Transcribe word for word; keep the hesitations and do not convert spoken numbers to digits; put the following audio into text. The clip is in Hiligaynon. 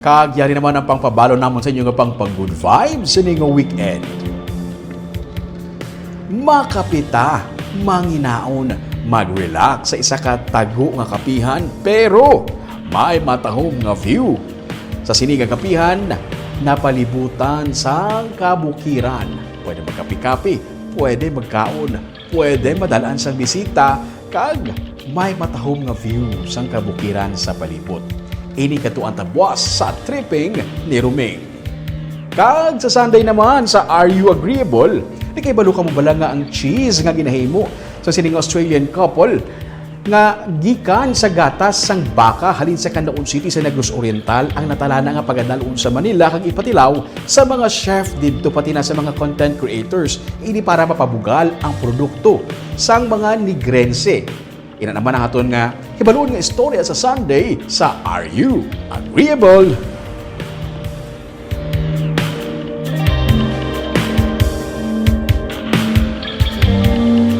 Kag yari naman ang pangpabalo namon sa inyo nga pang pag-good vibes sini nga weekend. Makapita, manginaon, mag-relax sa isa ka tago nga kapihan, pero may matahom nga view. Sa sini nga kapihan, napalibutan sang kabukiran. Pwede magkapi-kapi, pwede magkaon, pwede madalaan sang bisita, kag may matahom nga view sang kabukiran sa palibot. Ini kadto ang tabwas sa tripping ni Roming. Kag sa Sunday naman, sa Are You Agreeable? Nakahibalo ka mo bala nga ang cheese nga ginahimo sa sining Australian couple nga gikan sa gatas sang baka halin sa Canlaon City sa Negros Oriental ang natalana nga pagadalon sa Manila kag ipatilaw sa mga chef didto, pati na sa mga content creators. Ini para mapabugal ang produkto sang mga Negrense. Ina naman ang aton nga hibaluon nga istorya sa Sunday sa Are You Agreeable?